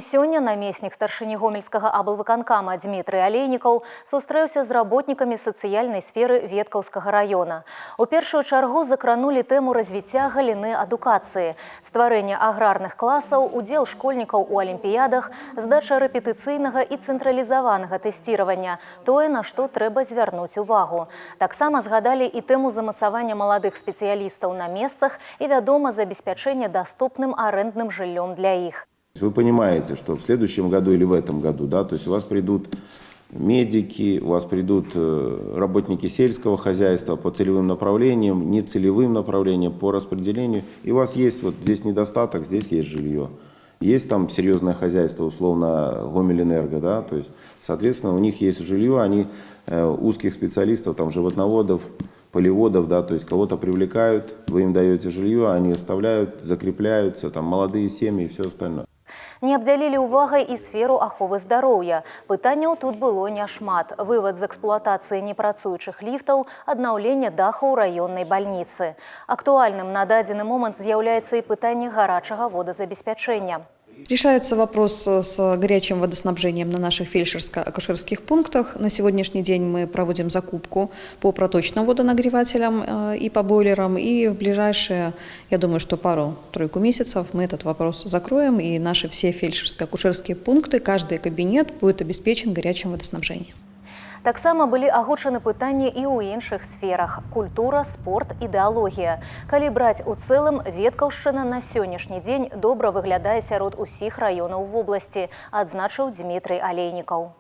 Сёння намеснік старшыні Гомельскага аблвыканкама Дмітрый Алейнікаў сустрэўся з работнікамі сацыяльнай сферы Веткаўскага раёна. У першую чаргу закранулі тэму развіцця галіны адукацыі, стварэння аграрных класаў, удзел школьнікаў у алімпіядах, здача рэпетыцыйнага і цэнтралізаванага тэсціравання, тое, на што трэба звярнуць увагу. Таксама згадалі і тэму замацавання маладых спецыялістаў на месцах і, вядома, забеспячэння даступным арэндным жыллём для іх. Вы понимаете, что в следующем году или в этом году, да, то есть у вас придут медики, у вас придут работники сельского хозяйства по целевым направлениям, нецелевым направлениям, по распределению. И у вас есть вот здесь недостаток, здесь есть жилье. Есть там серьезное хозяйство, условно, Гомельэнерго, да, то есть, соответственно, у них есть жилье, они узких специалистов, там, животноводов, полеводов, да, то есть кого-то привлекают, вы им даете жилье, они оставляют, закрепляются, там, молодые семьи и все остальное. Не абдзялілі ўвагай і сферу аховы здароўя. Пытанняў тут было няшмат. Вывад з эксплуатацыі непрацуючых ліфтаў, аднаўленне даху раённай бальніцы. Актуальным на дадзены момант з'яўляецца і пытанне гарачага водазабеспячэння. Решается вопрос с горячим водоснабжением на наших фельдшерско-акушерских пунктах. На сегодняшний день мы проводим закупку по проточным водонагревателям и по бойлерам. И в ближайшие, я думаю, что пару-тройку месяцев мы этот вопрос закроем. И наши все фельдшерско-акушерские пункты, каждый кабинет будет обеспечен горячим водоснабжением. Таксама былі агучаны пытанні і ў іншых сферах: культура, спорт, ідэалогія. Калі браць у цэлым, Веткаўшчына на сённяшні дзень добра выглядае сярод усіх раёнаў вобласці, адзначыў Дмітрый Алейнікаў.